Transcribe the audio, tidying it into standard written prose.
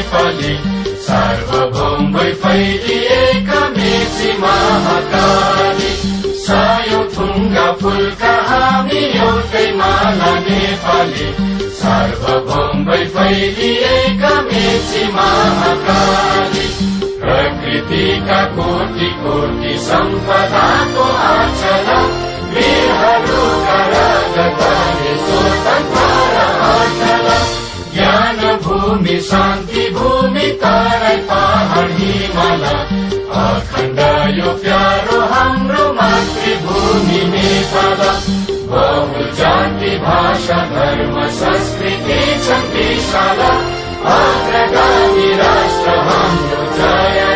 नेपाली सार्वभौम भई फैलिएका मेची महाकाली सयौं थुङ्गा फुलका हामी एउटै माला नेपाली सार्वभौम भई फैलिएका मेची महाकाली प्रकृतिका कोटि कोटि सम्पदाको आचल वीरहरूका रगतले स्वतन्त्र अचल ज्ञान भूमि शान्ति भूमि तराई पहाड हिमाल अखण्ड यो प्यारो हाम्रो मातृभूमि नेपाल बहु जाति भाषा धर्म संस्कृति छन् विशाल अग्रगामी राष्ट्र हाम्रो जय